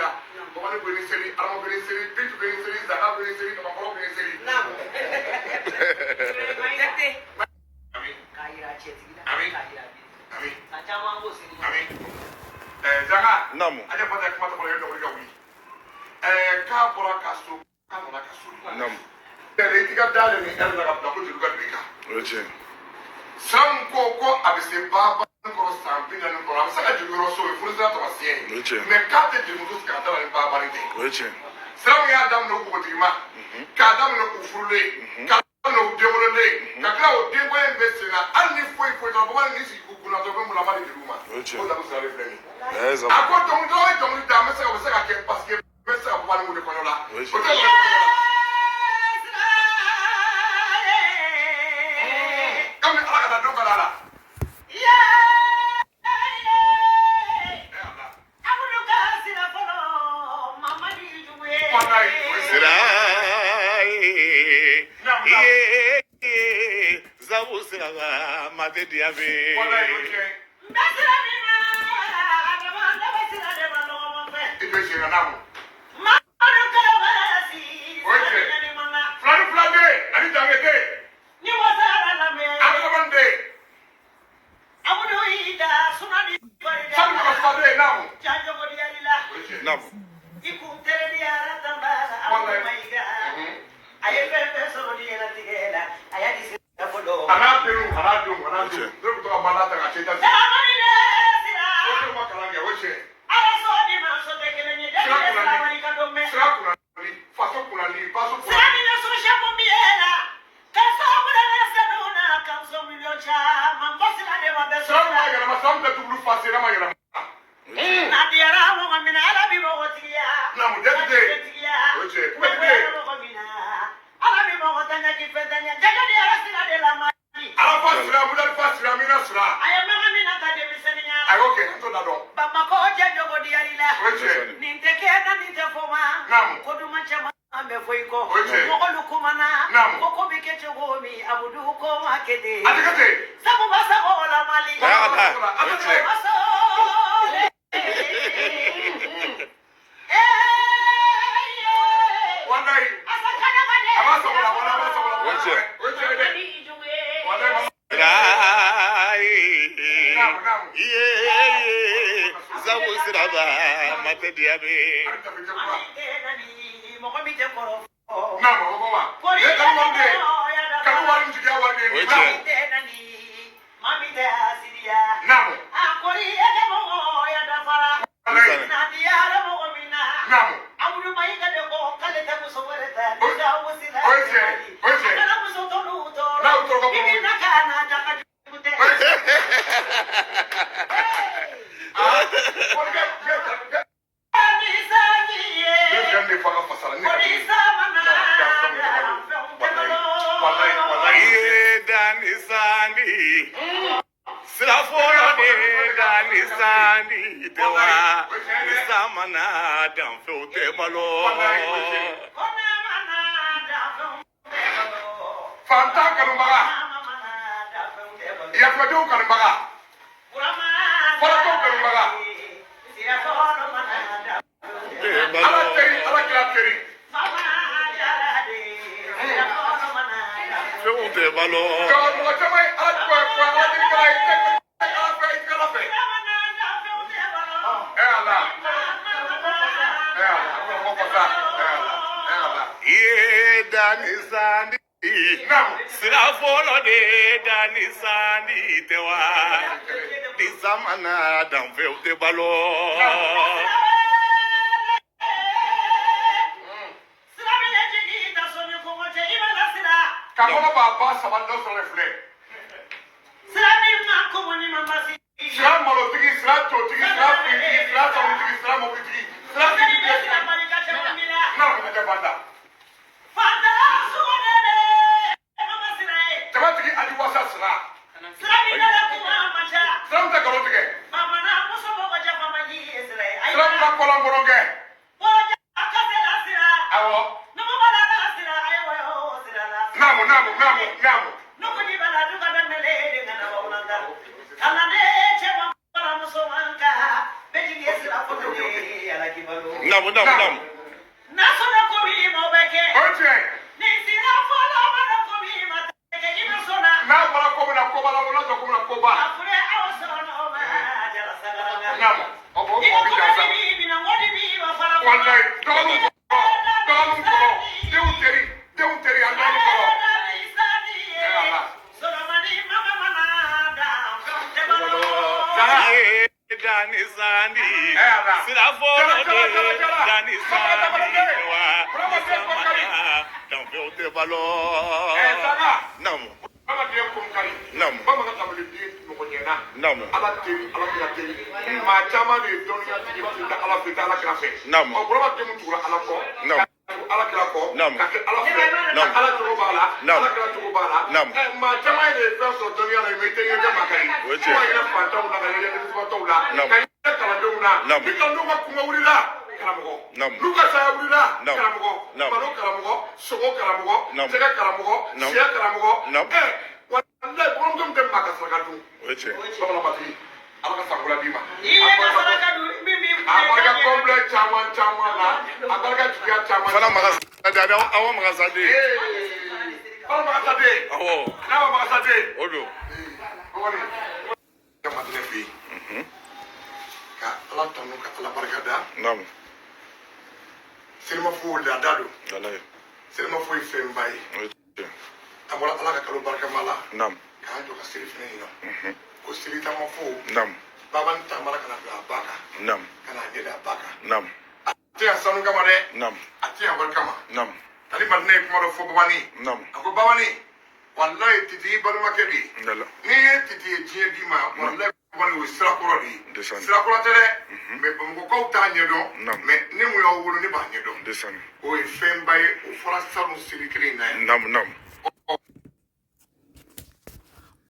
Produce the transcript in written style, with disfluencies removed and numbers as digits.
La Bɔbani bɛ ni seli, Adama bɛ ni seli, Bintu bɛ ni seli, Zaka bɛ ni seli, Kamakɔrɔ bɛ ni seli. Naamu. Jate. Ami. K'a yira cɛtigi la. Ami. K'a yira den. Ami. San caman b'o seli. Ami. Zaka. Naamu. Ale fana kuma tɔgɔ ye dɔgɔnin ka wuli. K'a bɔra ka so, k'a nana ka so. Naamu. Ɛɛ, i t'i ka da yɛlɛ ni ɛri la ka bila ko jeliw ka don i kan. O ye tiɲɛ. San ko ko a bɛ se ba kɔrɔ san 40 kɔrɔ, a bɛ se ka jeli yɔrɔ so, o ye furusira taamasiyɛn O ye ye. tiɲɛ. Mɛ k'a tɛ jelimuso sigi a da la ni babani tɛ. O ye tiɲɛ. Sira min y'a daminɛ o npogotigima, k'a daminɛ u furulen, k'a daminɛ u denwololen, ka tila o denko in bɛ sen na, hali ni foyi foyi t'a la, bamanan ni sigi k'u kunna dɔrɔn, bɛ mun na, a b'a di jeliw ma. O ye tiɲɛ. O damu sira de filɛ nin ye. Ɛɛ A Zabu. ko dɔnkilidala ye dɔnkili da, an bɛ se ka o bɛ se ka kɛ parce que n bɛ se ka bamanan wele kɔɲɔ la. O ye O tiɲɛ. tɛ wele kɔɲɔ la. Kabini Ala ka taa don ka da la. Ɛ Ala. Walayi, o ye Sira ye. Naamu, naamu. Ye. Zabu siraba ma tɛ diya bɛ. Walayi, o ye tiɲɛ ye. I bɛ sen na, naamu. O ye tiɲɛ. Fila ni fila den ani danbe den. Adamaden den. Sani mɔgɔ saba den, naamu. O ye tiɲɛ. Naamu. Walayi. A ye fɛn fɛn sɔrɔ diɲɛlatigɛ la, a y'a di sira fɔlɔ. A n'a denw, a n'a denw, a n'a denw. Ne bɛ to ka bala ta ka cɛ ta. O denw ma kalan kɛ, o ye tiɲɛ. Sira kunnandi, faso kunnandi, baso kunnandi. Sira min ma yɛlɛma, sira min tɛ tubili fa, sira ma yɛlɛma. Naamu, jate den. O ye tiɲɛ. Kuma tɛ den. Ala fa sira, Mudali fa sira, Mina sira. A y'o kɛ, an t'o da dɔn. Bamakɔ jɛjogo diyar'i la. O ye tiɲɛ. Nin tɛ kɛ na, nin tɛ fɔ ma. Naamu. Ko duman caman bɛ fɔ i kɔ. O ye tiɲɛ. Mɔgɔlu kumana. Naamu. Ko ko bɛ kɛ cogo min, Abudu ko ma kɛ ten. A tɛ kɛ ten. Sabu basa o la Mali. Ala. A O ye tɛ tiɲɛ. kɛ. Baso. Walayi. A b'a sago la, walayi, a b'a sago la. O ye tiɲɛ. O ye tiɲɛ dɛ. Walayi, mama. Sira ye. Naamu, naamu. Ye. Zabu siraba ma tɛ diya bɛ. A bɛ tafe cɛ kura. Mɔgɔ min tɛ kɔrɔ fɔ. Naamu, o ko wa. Ne kanu wari de ye. Kanu wari ni jigiya wari de ye. O ye tiɲɛ. Naamu. Walayi. Naamu. O ye tiɲɛ ye. O ye tiɲɛ ye. N'a y'u tɔɔrɔ ka bɔ. O ye tiɲɛ ye. Ah, fɔlikɛ, kɛ, kɛ. Ne bɛ ne fa ka fasa la, ne ka Walayi, walayi, walayi. Ye dani sandi. Sira fɔlɔ de dani sandi tɛ wa. Ni san ma na danfɛnw tɛ balo. Walayi, o ye tiɲɛ ye. Fantan kanubaga, yakubadenw kanubaga, faratɔw kanubaga, Tɛ Ala balo. teri, Ala kira teri. Fɛnw tɛ balo. Jɔ mɔgɔ caman ye Ala kɔ kɔ Ala deli kala ye, tɛ Ala fɛ, i tɛ Ala fɛ. Ɛ Ala, ɛ Ala, a bɛ mɔgɔ fasa. Ɛ Ala, ɛ Ala. Ye dani sandi. Naamu. Sira fɔlɔ de dani sandi tɛ wa. Ni san ma na danfɛnw tɛ balo. Ka kɔnɔ b'a ba saba dɔ sɔrɔ de filɛ. Sira malotigi, sira totigi, sira fintigi, sira sanutigi, sira mobilitigi, sira fintigi. Naamu, ka kɛ fanta. Jamatigi ali wasa sira. Sira min tɛ nkalon tigɛ. Sira min ma kɔlɔn kɛ. Awɔ. Naamu, naamu, naamu, naamu. Naamu, naamu, naamu. N'a sɔnna ko min ma o bɛ kɛ. O ye tiɲɛ ye. Ni sira fɔlɔ mana ko min ma tɛ kɛ, i bɛ sɔnna. N'a bɔra ko min na koba la, o n'a jɔ ko min na koba. A fure aw sɔnna o ma jala sagaranga. Naamu, o b'o I mɔgɔ ko bi jansa. ko bi minɛ, o de b'i wa fara. Walayi, dɔgɔninw kɔrɔ, dɔgɔninw kɔrɔ, denw teri, denw teri, an dɔgɔninw kɔrɔ. Solomani mama mana da fɛn tɛ balo. Ye dani sandi. Eh, Ala. Sira fɔlɔ Jala, jala, de jala, jala. dani Bamana, bamana, sandi jala. wa. Burama den kɔnkari. Danfɛnw tɛ balo. Eh, Sanga. Naamu. Bamaden kɔnkari. Naamu. Bamanan tabali den mɔgɔ ɲɛna. Naamu. Ala teri, ala kira teri. Maa caman de ye dɔnniya tigi tɛ taa ala fɛ, tɛ ala kira fɛ. Naamu. Ɔ, Burama den mun tugura ala kɔ. Naamu. Ka tugu ala kira kɔ. Naamu. Ka kɛ ala fɛ. Naamu. Ka ala cogo b'a la. Naamu. Ala kira cogo b'a la. Naamu. Ɛ, maa caman de ye fɛn sɔrɔ dɔnniya la, mɛ i tɛ ɲɛ kɛ maa ka ye. O ye tiɲɛ ye. Fo ka yɛlɛ fantanw la, ka yɛlɛ dɛsɛbagatɔw la. Naamu. Ka yɛlɛ kalandenw na. Naamu. Ni kalandenw ka kungo wulila, karamɔgɔ. Naamu. N'u ka saya wulila, Naamu. karamɔgɔ. Naamu. Malo karamɔgɔ, sogo karamɔgɔ, Naamu. jɛgɛ karamɔgɔ, Naamu. sɛ karamɔgɔ. Naamu. Ɛ, walayi, buramuso min tɛ maa ka saraka dun. O ye tiɲɛ ye. Bamanan matigi, Ala ka sankura d'i ma. I ye ka saraka dun min b'i A barika kɔnbilɛ caman caman na, a barika juguya caman. Fana magasa de, awa magasa de. Ee, fana magasa den. Awɔ, N'a ma magasa den. o don. Dɔgɔnin, ka Madinɛ fɛ yen. Ka Ala tanu, ka Ala barika da. Naamu. Selimafo laada don. Walayi. Selimafo ye fɛnba ye. O ye tiɲɛ ye. An bɔra Ala ka kalo barikama la. Naamu. K'an jɔ ka seli fɛnɛ yen nɔ. O seli taama fo. Naamu. Baba ni taamara ka na bila a ba kan. Naamu. Ka na ɲɛ da a ba kan. Naamu. A tɛ yan sanu kama dɛ. Naamu. A tɛ yan wari kama. Naamu. Tali Madinɛ ye kuma dɔ fɔ babani. Naamu. A ko babani, walayi titi y'i balimakɛ de ye. Ndala. N'i ye titi ye diɲɛ d'i ma, walayi babani o ye sira kɔrɔ de ye. Desandi. Sira kɔrɔ tɛ dɛ. Mɛ Bamakɔkaw t'a ɲɛdɔn. Naamu. Mɛ ne mun y'aw wolo ne b'a ɲɛdɔn. Desandi. O ye fɛnba ye, o fɔra salon seli kelen in na yan. Naamu, naamu.